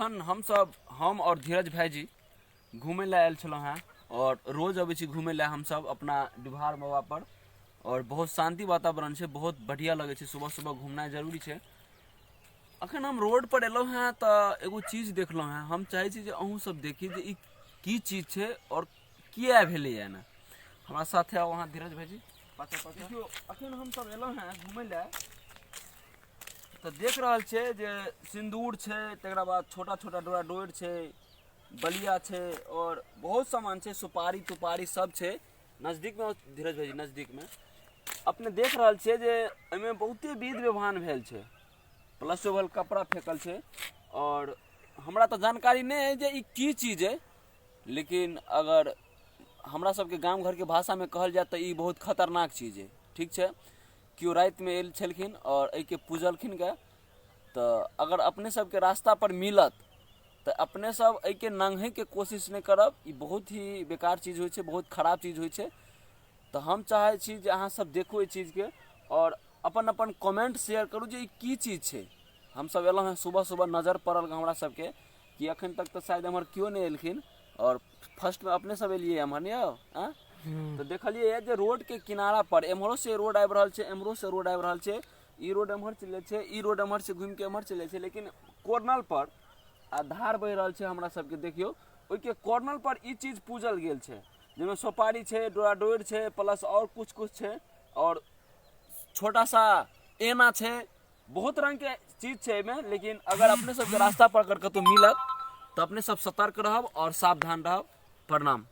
अखन हमसब, हम आओर धीरज भाईजी घूमै लए आयल छलहुँ हेँ आओर रोज अबै छी घूमै लए हमसब अपना डिभार बाबा पर। आओर बहुत शान्ति वातावरण छै, बहुत बढ़िया लगै छै। सुबह सुबह घूमनाइ जरूरी छै। अखन हम रोड पर एलहुँ हेँ तऽ एगो चीज देखलहुँ हेँ। हम चाहै छी जे अहूँ सब देखी जे ई की चीज छै आओर किया भेलैए एना। हमरा साथे आउ अहाँ धीरज भाईजी, पाछा पाछा। देखियौ, अखन हमसब एलहुँ हेँ घूमै लए तऽ देख रहल छियै जे सिन्दूर छै, तकरा बाद छोटा छोटा डोरा डोरि छै, बलिया छै आओर बहुत सामान छै, सुपारी तुपारी सब छै। नजदीकमे धीरज भाईजी, नजदीकमे अपने देख रहल छियै जे एहिमे बहुते विध व्यवहार भेल छै, प्लस भेल कपड़ा फेकल छै। आओर हमरा तऽ जानकारी नहि अइ जे ई की चीज अइ, लेकिन अगर हमरा सबके गाम घरके भाषामे कहल जाय तऽ ई बहुत खतरनाक चीज अइ। ठीक छै, केओ रातिमे आयल छलखिन आओर एहिके पूजलखिन गे, तऽ अगर अपने सबके रास्ता पर मिलत तऽ अपने सब एहिके नंघैके कोशिश नहि करब। ई बहुत ही बेकार चीज होइ छै, बहुत खराब चीज होइ छै। तऽ हम चाहै छी जे अहाँ सब देखू एहि चीजके आओर अपन अपन कमेंट शेयर करू जे ई की चीज छै। हमसब एलहुँ हेँ सुबह सुबह, नजर पड़ल हमरा सबके कि एखन तक तऽ शायद एम्हर केओ नहि एलखिन आओर फर्स्टमे अपने सब एलियै एम्हर, नहि यौ? आँय, तऽ देखलियै जे रोडके किनारा पर एम्हरो से रोड आबि रहल छै, एम्हरो से रोड आबि रहल छै। ई रोड एम्हर चलि जाइ छै, ई रोड एम्हर से घुमिके एम्हर चलि जाइ छै, लेकिन कॉर्नर पर आ धार बहि रहल छै हमरा सबके। देखियौ, ओहिके कॉर्नर पर ई चीज पूजल गेल छै, जाहिमे सोपारी छै, डोरा डोरि छै, प्लस आओर कुछ कुछ छै आओर छोटा सा एना छै, बहुत रंगके चीज छै एहिमे। लेकिन अगर अपने सबके रास्ता पर अगर कतौ मिलत तऽ अपने सब सतर्क रहब आओर सावधान रहब। प्रणाम।